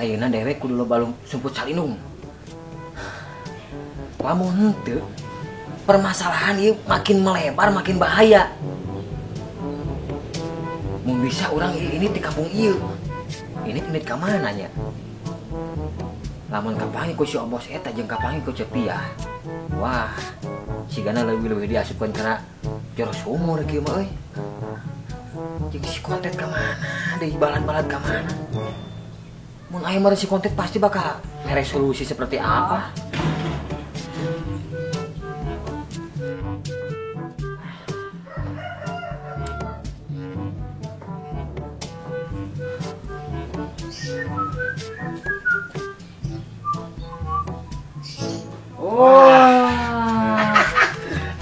Ayeuna dewek kudu loba sumput salinung. Lamun henteu permasalahan ieu makin melebar makin bahaya. Mun bisa urang ini di kampung ieu. Ini ka mana nya? Lamun kapanggih ku si Obos eta jeung kapanggih ku Cepiah. Wah, sigana leuwih-leuwih diasupkeun kana jero sumur kieu mah euy. Jeung si Kontet ka mana? Deui balan-balan ka mana? Mun aya mah si Kontet pasti bakal mere solusi seperti apa. Wah.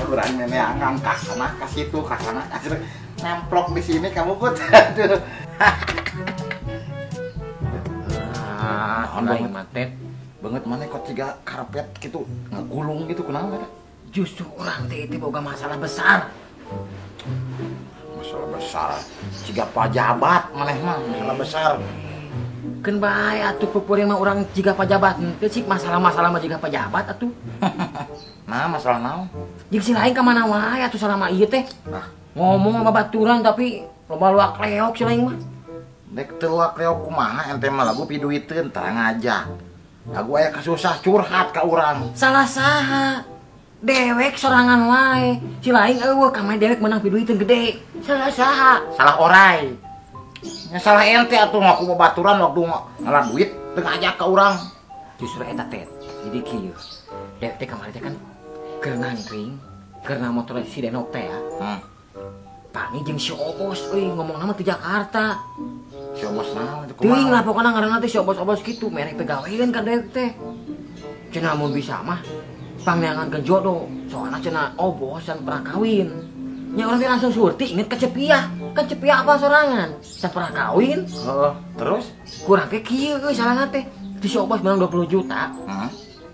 Urang neneangan ka sana ka situ ka sana ka situ. Nemplok di sini kamu Put. Aduh. Ah, aing mah teh banget mana kok tiga karpet gitu ngegulung gitu kunaon eta? Justru urang teh itu boga masalah besar. Masalah besar. Ciga pajabat maneh mah masalah besar. Keun bae atuh pupuring mah urang jiga pajabat henteu sih masalah-masalah mah jiga pajabat atuh. Nah, masalah naon? Jeung si lain ka mana wae atuh salama ieu teh. Nah, ngomong sama baturan tapi loba luak leok si lain mah. Dek teu luak leok kumaha ente mah lagu piduiteun tah ngajak. Lagu aya kasusah curhat ka urang. Salah saha? Dewek sorangan wae. Si lain eueuh ka mana dewek menang piduiteun gede. Salah saha? Salah orai. Ya salah ente atuh ngaku babaturan waktu ngalah duit teu ngajak ka urang. Justru eta teh. Jadi kieu. Dewek teh kamari teh kan keur nangkring, keur motor si Denok teh ya. Pangi jeung si Obos euy ngomongna mah ti Jakarta. Si Obos naon itu kumaha? Teuing lah pokona ngaranna teh si Obos-obos kitu merek pegawean ka dewek teh. Cenah mun bisa mah pangneangan ke jodoh, soalna cenah Obos can pernah kawin. Nya urang teh langsung surti inget ka Cepiah. Kan Cepiah apa sorangan? Can pernah kawin. Heeh, terus kurang teh kieu euy salahna teh. Ti si Obos menang 20 juta. Heeh.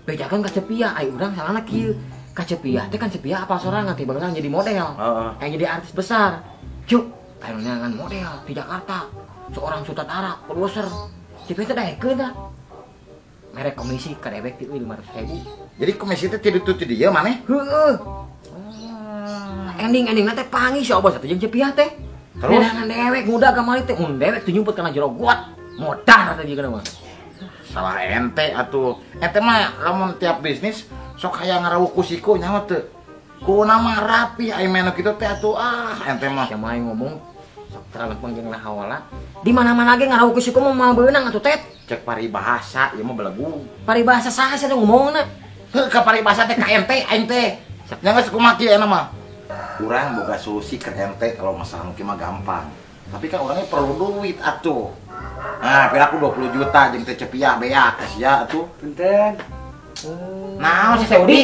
Bejakeun ka Cepiah, ai urang salahna kieu. Ka Cepiah teh kan Cepiah apa sorangan teh barusan jadi model. Heeh. Yang jadi artis besar. Cuk, aya neangan model di Jakarta. Seorang sutradara, produser. Cepiah teh daekeun tah. Merek komisi ka dewek ti 500.000. Jadi komisi teh ti ditu ti dieu maneh? Heeh. Ending-endingna teh panggih si Obos atuh jeung Cepiah teh. Terus neangan dewek muda kamari teh mun dewek teh nyumput kana jero got. Modar teh jeung mah. Salah ente atuh. Ente mah lamun tiap bisnis sok hayang ngarawuh ku siku nyaho teu. Ku nama rapi ai menu kitu teh atuh ah ente mah. Sia mah ngomong sok terlempeng jeung lahaola. Di mana-mana ge ngarawuh ku siku mah moal beunang atuh tet. Cek paribahasa ieu mah belegu. Paribahasa saha sia teh ngomongna? Heuh ka paribahasa teh ka ente aing teh. Nya geus kumaha kieu ena mah. Urang boga solusi ke ente kalau masalah mungkin mah gampang. Tapi kan orangnya perlu duit atuh. Nah, piraku 20 juta jeung teh Cepiah beak sia atuh. Punten. Naon si Saudi?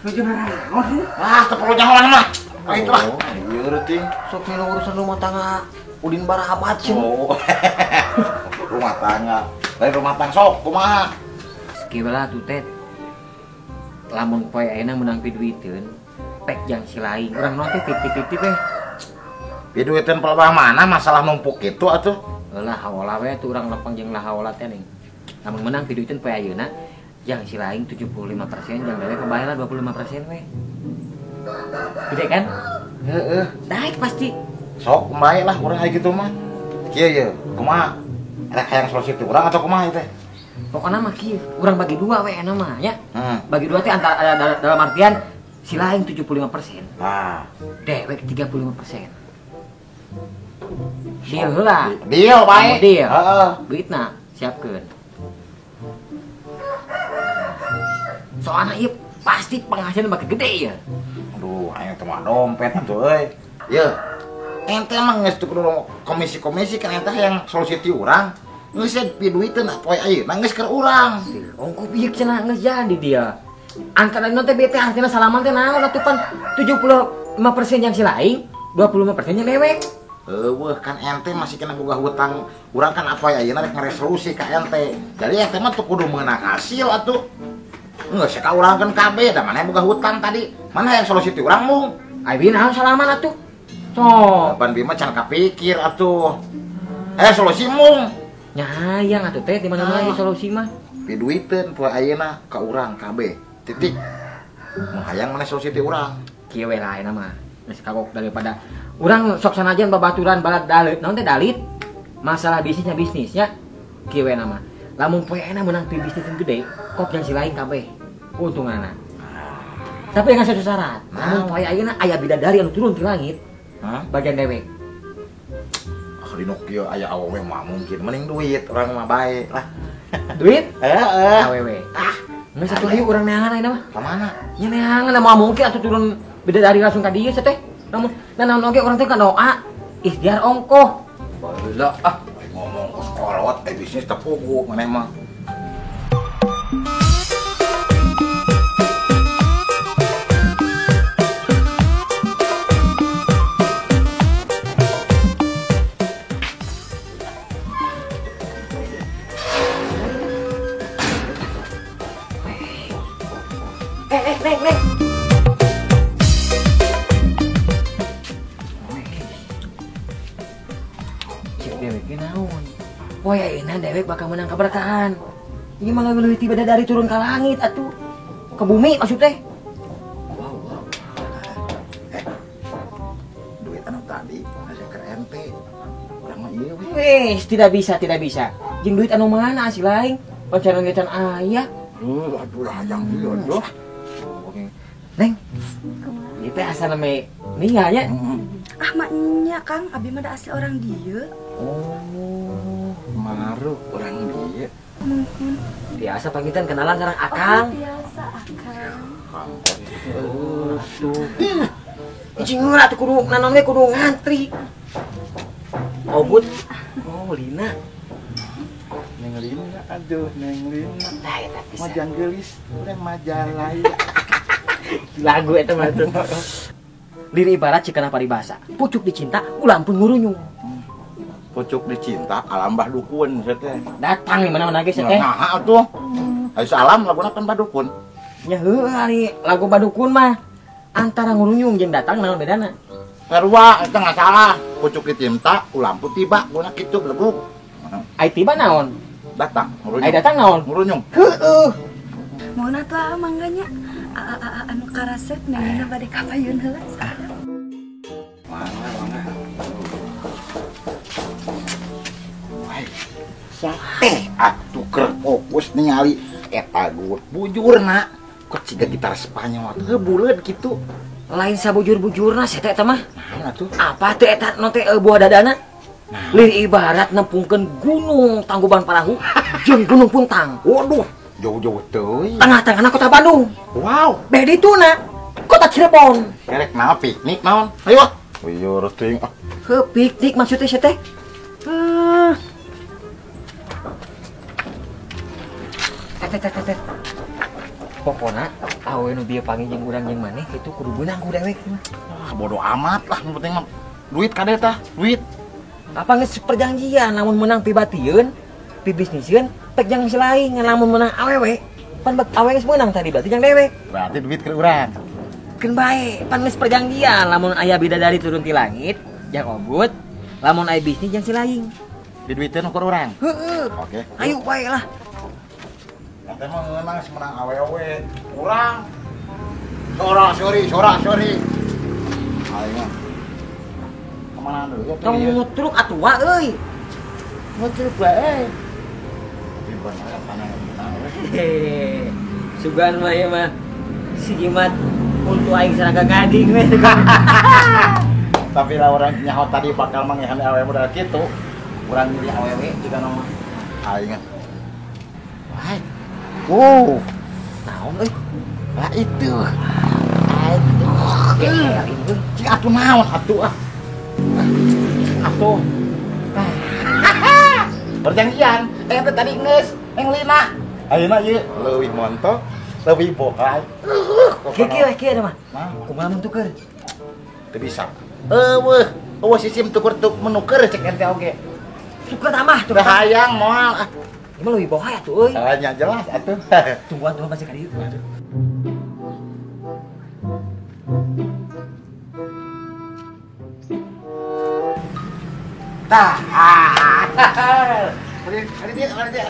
Nuju naraon? Wah, teu perlu nyaho mah. Ah itu lah. Ieu reuting. Sok milu urusan rumah tangga Udin Barabat cenah. Oh. Rumah tangga. Lain rumah tangga sok kumaha? Kieu lah atuh teh. Lamun poe ayeuna meunang piduiteun, pek jang si lain. Urang naon teh titip-titip eh. Piduiteun pelebah mana masalah numpuk kitu atuh? Lah haola we tuh urang lempeng jeung lahaola teh ning. Lamun meunang piduiteun poe ayeuna jang si lain 75%, jang dewek kebayar 25% we. Gede kan? Heeh. Daek pasti. Sok bae lah urang aya kitu mah. Kieu ye, kumaha? Rek hayang solusi teh urang atau kumaha ieu teh? Pokona mah kieu, urang bagi dua we ena mah nya. Bagi dua teh antara dalam artian si lain 75%. Nah, dewek 35%. Deal heula. Deal bae. Deal. Heeh. Duitna siapkeun. Soalna ieu pasti penghasilan bakal gede ya. Aduh, aing teh mah dompet atuh euy. Yeuh. Ente mah geus teu kudu komisi-komisi kan ente hayang solusi ti urang. Geus piduiteun poe ayeuna geus keur urang. Ongkoh ieu cenah geus jadi dia. Antara nu teh bete artina salaman teh naon atuh pan 75% yang si lain, 25% yang dewek. Eueuh kan ente masih kena boga hutang. Urang kan apa ayeuna rek ngaresolusi ka ente. Jadi ente mah teu kudu meunang hasil atuh. Geus ka urang kan kabeh da mana boga hutang tadi. Mana yang solusi ti urang mung? Ai naon salaman atuh. Sok. Pan Bima can kapikir atuh. Solusi mung. Nya hayang atuh teh di mana-mana ieu solusi mah. Piduiteun poe ayeuna ka urang kabeh. Titik. Mun hayang maneh solusi ti urang. Kieu we lah ayeuna mah. Geus kagok daripada urang sok sanajan babaturan balad dalit. Naon teh dalit? Masalah bisnisnya bisnisnya kieu we mah. Lamun poe ayeuna meunang pi bisnis gede, kop jeung si lain kabeh. Untunganna. Tapi dengan satu syarat, lamun poe ayeuna aya bidadari anu turun ti langit. Hah? Bagian dewek. Ah dino kieu aya awewe mah mungkin mending duit urang mah bae lah. Duit? Heeh. Awewe. Ah, geus atuh hayu urang neangan ayeuna mah. Ka mana? Nya neangan moal mungkin atuh turun bidadari langsung ka dieu teh. Lamun naon oge urang teh ka doa, ikhtiar ongkoh. Baheula ah ngomong kos kolot bisnis teu pugu maneh mah. Neng, neng. Cek dewek ge naon? Poe ayeuna dewek bakal menang keberkahan. Ieu mah leuwih ti bidadari turun ka langit atuh. Ke bumi maksud teh. Wow, wow. Duit anu tadi masih keur ente. Urang mah ieu we. Wes, tidak bisa, tidak bisa. Jeung duit anu mana si lain? Pacaran gecan aya. Aduh lah hayang ieu aduh. Neng, ieu teh asal me ningal nya. Ah maknya Kang, abi mah da asli orang dieu. Oh, maru orang dieu. Mungkin. Biasa panggitan kenalan sareng Akang. Oh, biasa Akang. Oh, tuh. Icing heula atuh kudu nanon ge kudu ngantri. Obut. Oh, Lina. Neng Lina, aduh Neng Lina. Nah, eta pisan. Majang geulis, urang majalaya. Lagu eta mah tuh. Liri ibarat cikana paribasa. Pucuk dicinta, ulam pun ngurunyung. Pucuk dicinta, alam bah dukun teh. Datang di mana-mana ge teh. Nah, atuh. Ayo salam laguna kan badukun. Nya heueuh ari lagu badukun mah antara ngurunyung jeung datang naon bedana? Sarua eta nggak salah. Pucuk dicinta, ulam pun tiba, guna kitu belebuk. Ai tiba naon? Datang, ngurunyung. Ai datang naon? Ngurunyung. Heueuh. Mun atuh mangga nya. Anu karasep neng bade ka payun heula. Mangga, mangga. Wai. Teh atuh keur fokus ningali eta bujurna. Kok ciga gitar Spanyol teh buleud kitu. Lain sabujur-bujurna sia teh eta mah. Naon atuh? Apa teh eta nu teh buah dadana? Lih ibarat nempungkeun gunung Tangkuban Parahu jeung Gunung Puntang. Waduh. Jauh-jauh teuing. Tengah-tengahna kota Bandung. Wow. Beh dituna kota Cirebon. Kerek naon piknik naon? Ayo. Uyur teuing. Heuh piknik maksudnya sia teh. Heuh. Teh teh teh teh. Pokona awewe nu bieu panggil jeung urang jeung maneh kitu kudu beunang ku dewek mah. Ah bodo amat lah nu penting mah duit kade tah, duit. Apa geus perjanjian lamun meunang pibatieun, pibisnisieun pek jang si lain lamun meunang awewe pan bek awewe geus meunang tadi berarti jang dewek. Berarti duit keur urang. Keun bae, pan geus perjanjian lamun aya bidadari turun ti langit jang obut, lamun aya bisnis jang si lain. Diduiteun ukur urang. Heeh. Oke. Ayo bae lah. Ente mah ngeunang geus meunang awewe. Urang. Sora sori, sora sori. Aing mah. Kemana deui atuh? Tong ngutruk atuh wa euy. Ngutruk bae. Hehehe. Sugan mah ieu mah si Jimat untuk aing saraga gading we. Tapi lah orang nyaho tadi bakal mangihan awewe modal kitu. Urang milih awewe juga nama aing. Wah. Wow. Naon euy? Lah itu. Aduh. Cing atuh naon atuh ah. Atuh. Perjanjian, teh tadi geus Neng Lina. Ayeuna ieu leuwih montok, leuwih bohai. Kieu kieu kieu mah. Kumaha mun tuker? Teu bisa. Eueuh, eueuh sistem tuker tuk menuker cek ente oge. Tuker tambah, tuker hayang moal ah. Ieu mah leuwih bohai atuh euy. Nya jelas atuh. Tungguan tungguan pasti ka dieu. Tah. Ada dia, ada dia.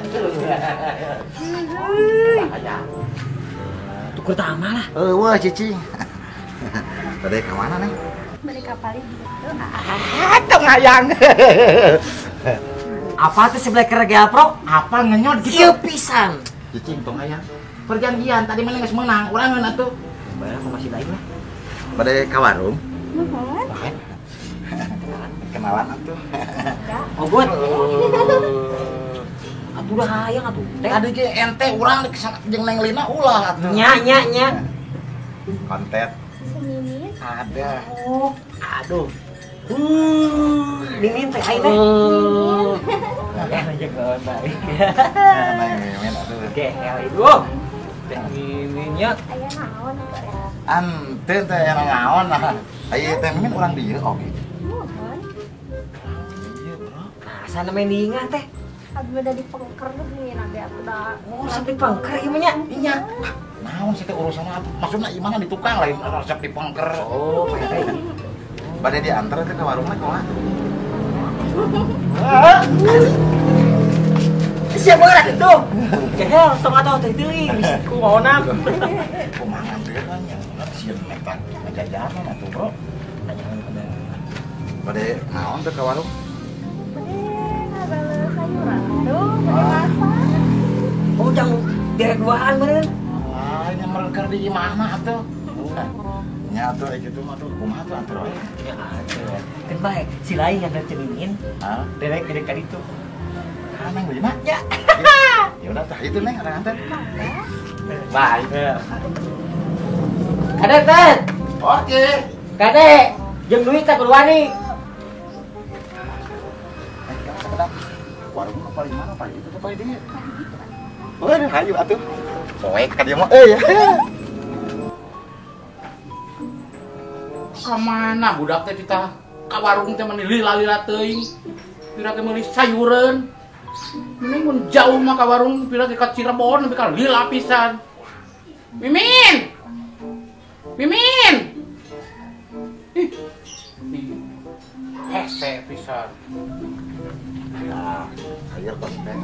Tukur tama lah. Wah, cicing. Tadi ke mana nih? Mereka paling gitu. Tong hayang. Apa tuh sebelah kerja pro? Apa ngenyot gitu? Iya pisan. Cicing tong hayang. Perjanjian tadi mana geus menang, urang ngeun atuh. Bayar aku masih lain lah. Bade ka warung. Nuhun. Kenalan atuh. Ogut. Atuh dah hayang atuh. Tadi ge ente urang jeung Neng Lina ulah atuh. Nya nya nya. Kontet. Mimin. Ada. Oh, aduh. Mimin teh aing teh. Ya aja gak baik. Neng Mimin atuh. Gehel itu. Teh Miminnya. Aya naon teh? Ante teh aya naon. Aya teh Mimin urang dieu oge. Nuhun. Iya, bro. Nah, sana mendingan teh. Abi udah dipengker nih nanti aku dah. Oh, sampai pengker ieu mah nya. Iya. Naon sih teh urusan apa? Maksudna imahna di tukang lain resep di pengker. Oh, teh. Bade diantar teh ke warungna kumaha? Siapa gerak itu? Gehel, tong atuh teh teuing bisi kumaona. Kumaha nganteurna nya? Sieun eta ngajajanan atuh, Bro. Bade naon teh ka warung? Bade ngabale sayuran tuh, bade masak. Oh, jang derek duaan meureun. Wah, nya meureun keur di imahna atuh. Nya atuh aya kitu mah tuh kumaha tuh antar wae. Ya atuh. Keun bae si lain yang cemingin. Hah? Derek-derek ka ditu. Ah, Neng Lina? Ya. Ya udah tah itu Neng, orang antar. Bye. Kade teh. Oke. Kade, jeung duit teh kudu wani. Warung mah paling mana paling itu teh paling dieu. Waduh, hayu atuh. Soek ka dieu mah euy. Ka mana budak teh kita ka warung teh meni lila-lila teuing. Pira teh meuli sayureun. Mending mun jauh mah ka warung pira teh ka Cirebon nepi ka lila pisan. Mimin. Mimin. Ih. Hese pisan. Ya, sayur tos teh.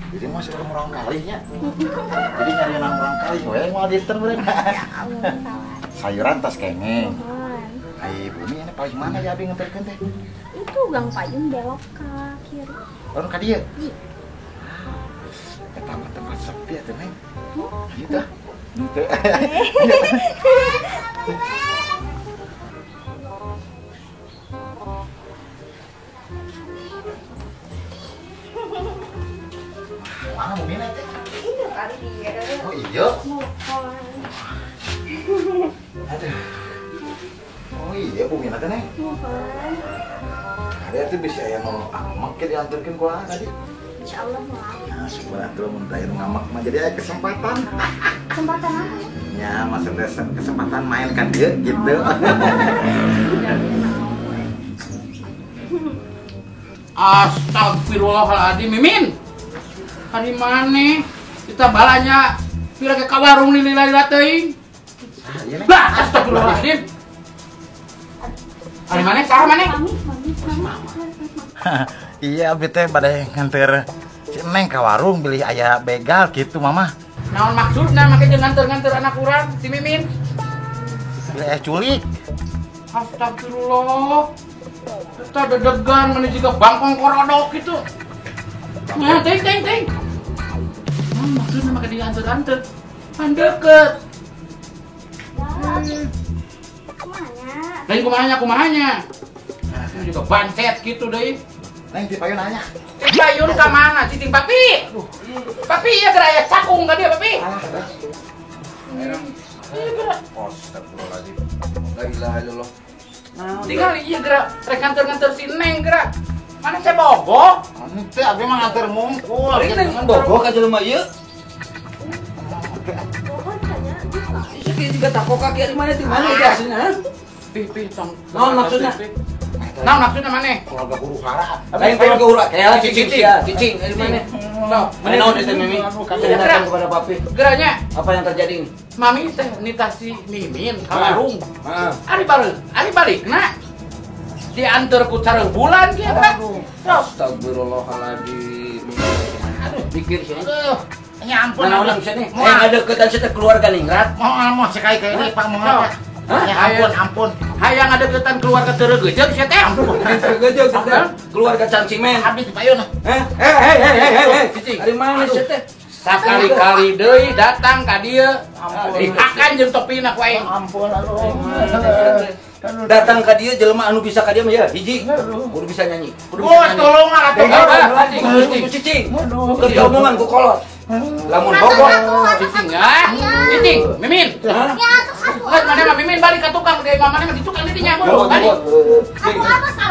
Jadi masih orang urang kali nya. Jadi nyari orang urang kali we moal dinten meureun. Ya Allah, salah. Sayuran tos kenging. Ai bumi ini paling mana ya abi nganterkeun teh? Itu Gang Payung belok ke kiri. Orang ka dieu? Iya. Eta mah tempat sepi atuh Neng. Hayu tah. Henteu. Mana bumi teh? Itu kali dia. Oh iya. Aduh. Oh iya bumi teh Neng. Mohon. Ada tuh bisa aya nu amek ke diantarkeun ku tadi. Insyaallah moal. Ya syukur atuh mun teh ngamek mah jadi aya kesempatan. Kesempatan apa? Ya maksudnya kesempatan main kan dia gitu. Astagfirullahaladzim Mimin. Hari mana kita balanya pira ke warung lila-lila teuing. Lah astagfirullahaladzim. Hari mana saha mana? Iya abi teh bade nganter si Neng ka warung bilih aya begal gitu mama. Naon maksudna make jeung nganter-nganter anak urang si Mimin? Bilih aya culik. Astagfirullah. Kita dedegan mana juga bangkong korodok gitu. Nah, ting ting ting. Naon maksudna make dianter-anter? Pan deket. Lain kumahanya kumahanya. Itu juga bancet gitu deh. Neng ti payun nanya. Ti payun ka mana? Cicing papi. Papi ya geura aya cakung ka dia papi. Iya geura. Astagfirullahaladzim. La ilaha illallah. Tinggal iya geura rek nganter-nganter si Neng geura. Mana saya bogoh? Henteu abi mah nganter mungkul. Neng bogoh ka jelema ieu. Ieu juga takok kaki di mana di mana dia aslinya? Pih tong. Naon maksudna? Naon maksudna maneh? Keluarga huru hara. Lain keluarga huru hara. Cicing, cicing di mana? Sok, mana naon eta Mimi? Ceritakan kepada papi. Geranya. Apa yang terjadi ini? Mami teh nitah si Mimin ka warung. Ari balik, ari balikna. Diantar ku sareng bulan kieu teh. Astagfirullahaladzim. Aduh, pikir sih. Aduh, nya ampun. Naon sia nih? Ngadeukeutan sia teh keluarga ningrat. Moal sekali kali Pak moal. Ya ampun, ampun. Hayang ngadeukeutan keluarga teu regejeug sia teh. Ampun. Regejeug teh. Keluarga cangcimen. Abdi di payun. Eh. Ari mana sia teh? Sakali-kali deui datang ka dieu. Dihakan jeung topina ku aing. Ampun, aduh. Datang ka dieu jelema anu bisa ka dieu mah ya hiji. Kudu bisa nyanyi. Kudu bisa Oh, nyanyi. tolong lah atuh. Kudu cicing. Keur diomongan ku kolot. Lamun bogoh Cicing ah. Cicing, Mimin. Geus mana mah Mimin balik ka tukang deui mamana mah di tukang di dinya buru balik.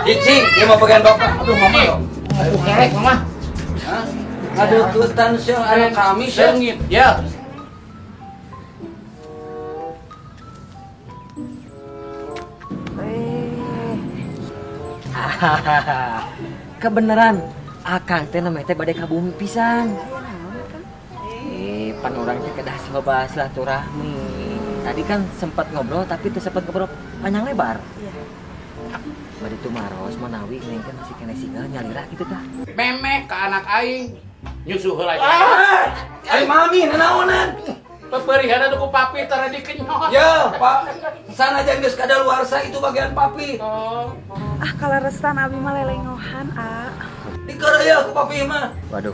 Cicing, dia mau bagian bapak. Aduh, mama. Aduh, kerek mama. Ngadeukeutan sia anak kami sia. Seungit, ya. Kebenaran akang teh namanya teh bade ka bumi pisan. Pan urang teh kedah sababaraha silaturahmi. Tadi kan sempat ngobrol tapi teu sempat ngobrol panjang lebar. Iya. Bade tumaros manawi neng teh masih keneh single nyalira kitu tah. Memeh ka anak aing nyusuh heula. Ari mami nanaonan? Peperihan atuh ku papi tara dikenyot. Ya, Pak. Sanajan geus kadaluarsa itu bagian papi. Oh. Ah, kaleresan abi mah lelengohan, ah. Dikeraya ku papi mah. Waduh.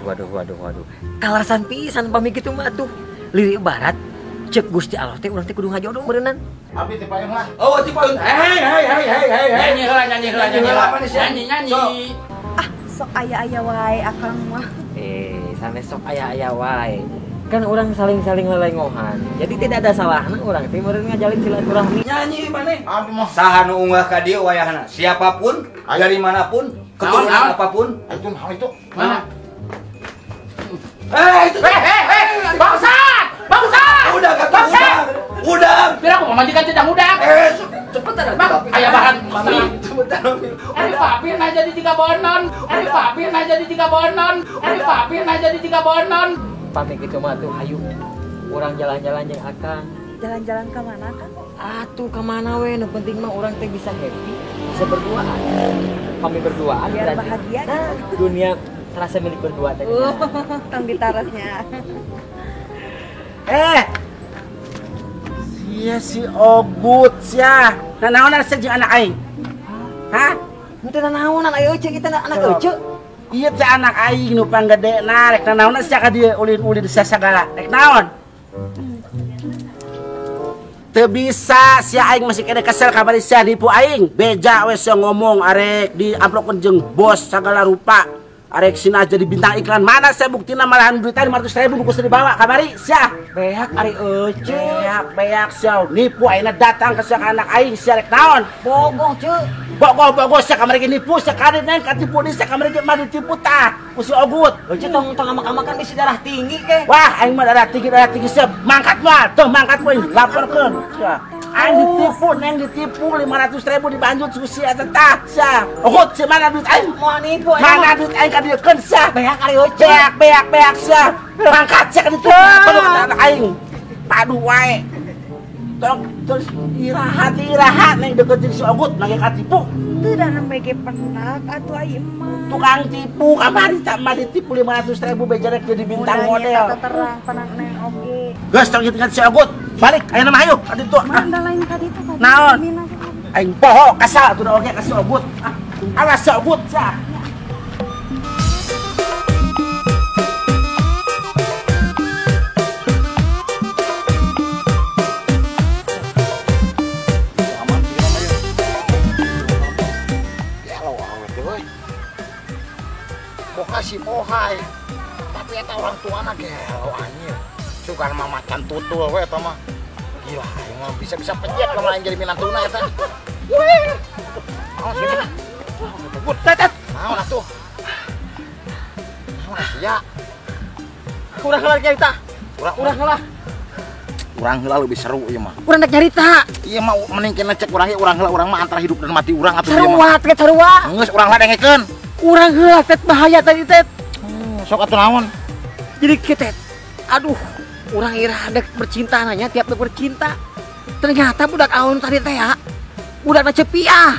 Kaleresan pisan pami kitu mah atuh. Lirik barat cek Gusti Allah teh urang teh kudu ngajodoh meureunnan. Abdi teh payun lah. Oh, ti payun. Hei. Nyanyi heula, nyanyi heula, nyanyi. Nyanyi. Ah, sok aya-aya wae akang mah. Sanes sok aya-aya wae. Kan orang saling-saling lelengohan. Jadi tidak ada salahna orang teh meureun ngajalin silaturahmi. Nyanyi maneh. Abdi mah saha nu unggah ka dieu wayahna. Siapapun, dari manapun, keturunan apapun. Itu naon itu? Mana? Itu. Bangsat! Bangsat! Udah kata udang. Udang. Biar aku memajikan tidak udang. Cepetan. Bang, aya bahan. Cepetan. Ari papi na jadi tiga bonon. Ari papi na jadi tiga bonon. Ari papi na jadi tiga bonon. Pami kitu mah tuh hayu. Urang jalan-jalan jeung akang. Jalan-jalan ka mana, Kang? Atuh ka mana we, nu penting mah urang teh bisa happy, bisa berduaan. Kami berduaan biar bahagia. Nah, dunia terasa milik berdua tadi. Tong ditarosnya. Sia si Ogut sia. Nanaonan sia jeung anak aing? Hah? Henteu nanaonan aya euceuk kita anak euceuk. Ieu teh anak aing nu panggedena rek nanaonan sia ka dieu ulin-ulin sia sagala. Rek naon? Teu bisa sia aing masih kene kesel kamari sia nipu aing. Beja we sia ngomong arek diamplokeun jeung bos sagala rupa. Arek sina jadi bintang iklan mana sia buktina malahan duitan 500.000 nu kudu dibawa kamari sia. Beak ari euceuk. Beak sia nipu ayeuna datang ke sia anak aing sia rek naon? Bogoh ceu. Bogoh sia kamari ge nipu sia kade neng katipu deui sia kamari ge mah ditipu tah ku si Ogut. Euceuk tong tong amak-amakan bisi darah tinggi ke. Wah aing mah darah tinggi sia mangkat mah teu mangkat we laporkeun sia. Aing ditipu neng ditipu 500.000 dibanjut ku si eta tah sia. Ogut sia mana duit aing? Moal nipu aing. Mana duit aing kadieukeun sia? Beak ari euceuk. Beak sia. Mangkat sia ka ditu anak aing. Padu wae. Tong terus iraha neng deket jeung si Ogut mangke katipu. Teu da nembe ge penak atuh ai mah. Tukang tipu kamari tak mah ditipu 500.000 bejerek jadi bintang model. Udah terang penak neng oge. Geus tong kitu si Ogut. Balik ayeuna mah hayu ka ditu. Mana lain ka ditu tadi. Naon? Aing poho kasal atuh oge ka si Ogut. Awas si Ogut sia. Si Pohai, tapi eta orang tuana gelo anjir. Suka mah macan tutul we eta mah. Gila, aing mah bisa-bisa pejet lamun aing jadi minantuna eta. Weh. Naon sih? Gut, tetet. Naon atuh? Naon sia? Urang heula nyarita. Urang heula. Urang heula lebih seru ieu mah. Urang rek nyarita. Ieu mah mending kena cek urang ge urang heula urang mah antara hidup dan mati urang atuh ieu mah. Sarua teh sarua. Geus urang heula dengekeun. Urang heula tet bahaya tadi tet. Sok atuh naon? Jadi kieu tet. Aduh, urang ira dek bercinta nanya tiap dek bercinta. Ternyata budak aon tadi teh ya. Budakna cepiah.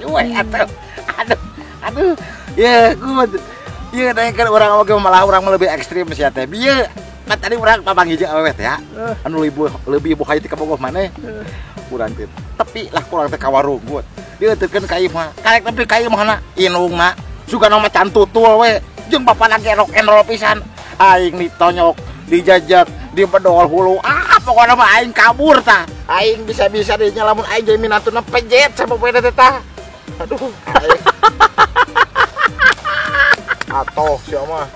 Suwe atuh. Aduh. Aduh. Ya, good. Ieu kan urang oge malah urang lebih ekstrim sia teh. Bieu kan tadi urang papanggih jeung awewe teh ya. Anu lebih buhay ti kabogoh maneh. Urang teh tepi lah kurang teh ka warung good. Dieuteutkeun ka imah. Karek tepi ka imahna indungna sugana mah can tutul we. Jeung bapana ge rock and roll pisan. Aing ditonyok, dijajak, dibedol hulu. Ah, pokokna mah aing kabur tah. Aing bisa-bisa dinya lamun aing jadi minantuna pejet sapopoena teh tah. Aduh, aing. Atoh sia mah.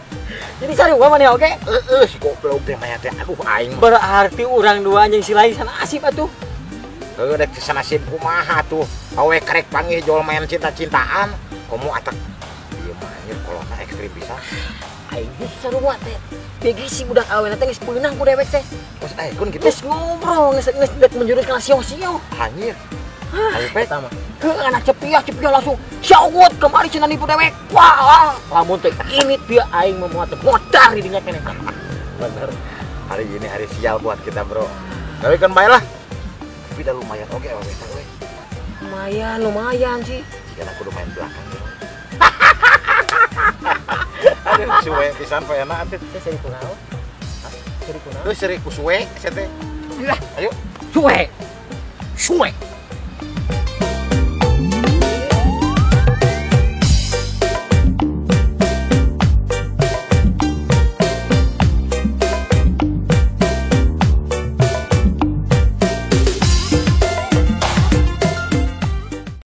Jadi sarua maneh oge? Heeh, si goblok teh mah teh. Aduh aing. Berarti urang dua jeung si lain sanasib atuh. Heuh dek sanasib kumaha tuh. Awe karek panggih jual main cinta-cintaan. Komo atak ieu mah anjir kolotna ekstrim pisan. Aing geus sarua teh. Begi si budak awena teh geus beunang ku dewek teh. Geus ayeun kitu. Geus ngobrol, geus geus menjurus kana sio-sio. Anjir. Ayo pet mah. Heuh anak cepiah langsung syawut kemari cenah nipu dewek. Wah, lamun teh ini dia aing memuat modar di dinya keneh. Bener. Hari ini hari sial buat kita, Bro. Tapi kan bae lah. Tapi dah lumayan oge awewe teh we. Lumayan, lumayan sih. Jika aku lumayan belakang gitu. Aduh, suwe pisan poeana atuh. Teh seri kunaon? Seri kunaon? Tuh seri ku suwe sia teh. Lah, ayo. Suwe. Suwe.